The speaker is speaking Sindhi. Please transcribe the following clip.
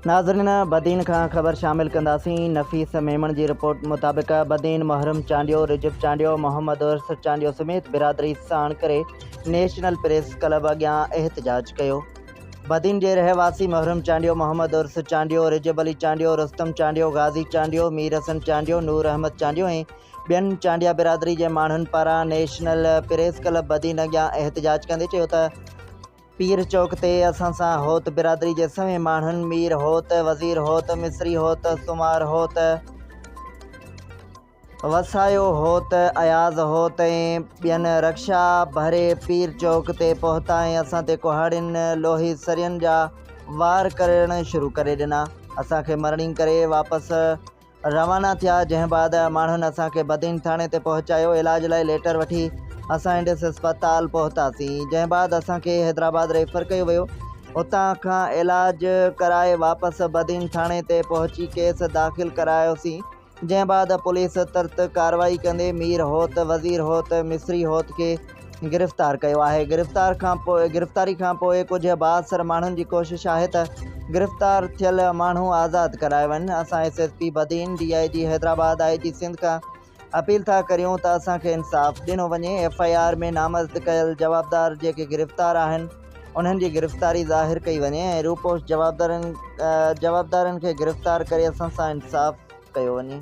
ناظرين بدين کان خبر شامل ڪنداسين نفيس ميمڻ جي رپورٽ مطابق بدين محرم چانڊيو، رجب چانڊيو، محمد عرس چانڊيو سميت برادري ساڻ ڪري نيشنل پريس ڪلب اڳيان احتجاج ڪيو. بدين جي رهواسي محرم چانڊيو، محمد عرس چانڊيو، رجب علي چانڊيو، رستم چانڊيو، غازي چانڊيو، مير حسن چانڊيو، نور احمد چانڊيو ۽ ٻين چانڊيا برادري جي ماڻهن پاران نيشنل پريس ڪلب بدين اڳيان احتجاج ڪندي چيو ته پير چوڪ تي اسان سان هوت برادري جي سوين ماڻهن مير هوت، وزير هوت، مصري هوت، سومار هوت، وسايو هوت، اياز هوت ۽ ٻين رڪشا ڀري پير چوڪ تي پهتا ۽ اسان تي ڪهاڙين، لوهي سرين جا وار ڪرڻ شروع ڪري ڏنا. اسان کي مرڻي ڪري واپس روانا ٿيا، جنهن بعد ماڻهن اسان کي بدين ٿاڻي تي پهچايو، علاج لاء ليٽر وٺي اسان انڊس اسپتال پهتاسين، جنهن بعد اسان کي حيدرآباد ريفر ڪيو ويو، اتان کان علاج ڪرائي واپس بدين ٿاڻي تي پهچي ڪيس داخل ڪرايوسين، جنهن بعد پوليس ترت ڪارروائي ڪندي مير هوت، وزير هوت، مصري هوت کي گرفتار ڪيو آهي، گرفتار کان پوء گرفتاري کان پوء ڪجهه بااثر ماڻهن جي ڪوشش آهي ته گرفتار ٿيل ماڻهو آزاد ڪرايا وڃن، اسان S S P Badin, D I G Hyderabad, I G Sindh کان اپيل ٿا ڪريون ته اسان کي انصاف ڏنو وڃي، ايف I R ۾ نامزد ڪيل جوابدار جيڪي گرفتار آهن انهن جي گرفتاري ظاهر ڪئي وڃي ۽ روپوش جوابدارن جوابدارن کي گرفتار ڪري اسان سان انصاف ڪيو وڃي.